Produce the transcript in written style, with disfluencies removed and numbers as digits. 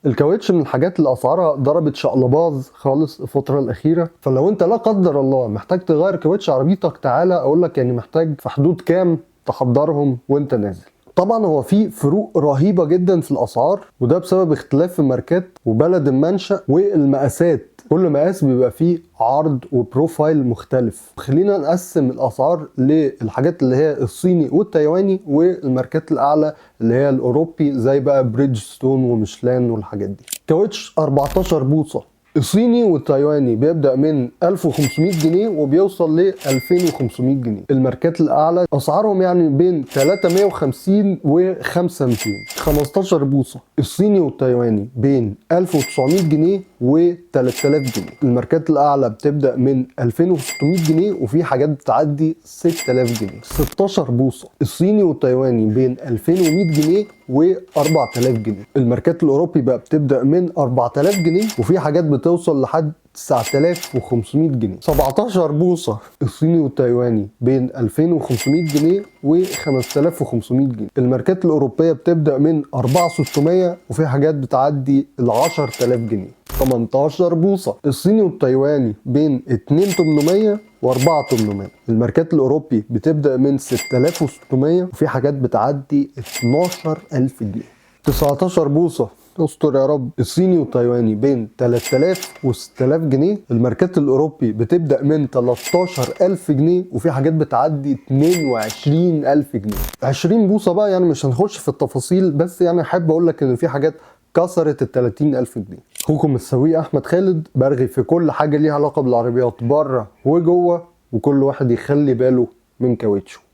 الكاوتش من الحاجات اللي اسعارها ضربت شقلباظ خالص الفترة الاخيره، فلو انت لا قدر الله محتاج تغير كاوتش عربيتك تعالى اقول لك يعني محتاج في حدود كام تحضرهم وانت نازل. طبعا هو في فروق رهيبة جدا في الاسعار، وده بسبب اختلاف الماركات وبلد المنشأ والمقاسات. كل مقاس بيبقى فيه عرض و profile مختلف. خلينا نقسم الاسعار للحاجات اللي هي الصيني والتايواني والماركات الاعلى اللي هي الاوروبي زي بقى بريدجستون وميشلان والحاجات دي. كاوتش 14 بوصة الصيني والتايواني بيبدأ من 1500 جنيه وبيوصل ل 2500 جنيه. الماركات الأعلى أسعارهم يعني بين 350 و 5200. 15 بوصة الصيني والتايواني بين 1900 جنيه و 3000 جنيه. الماركات الأعلى بتبدأ من 2600 جنيه وفي حاجات بتعدي 6000 جنيه. 16 بوصة الصيني والتايواني بين 2100 جنيه و 4000 جنيه. الماركات الأوروبي بقى بتبدأ من 4000 جنيه وفي حاجات بتوصل لحد 9500 جنيه. 17 بوصة الصيني والتايواني بين 2500 جنيه و 5500 جنيه. الماركات الأوروبية بتبدأ من 4600 وفي حاجات بتعدي ال 10000 جنيه. 18 بوصة الصيني والتايواني بين 2800 و 4800. الماركات الأوروبي بتبدأ من 6600 وفي حاجات بتعدي 12000 جنيه. 19 بوصة استر يا رب الصيني والتايواني بين 3000 و 6000 جنيه. الماركات الاوروبي بتبدا من 13000 جنيه وفي حاجات بتعدي 22000 جنيه. 20 بوصه بقى يعني مش هنخش في التفاصيل، بس يعني احب اقول لك ان في حاجات كسرت ال 30000 جنيه. اخوكم السويق احمد خالد، برغي في كل حاجة ليها علاقة بالعربيات بره وجوه، وكل واحد يخلي باله من كاوتشه.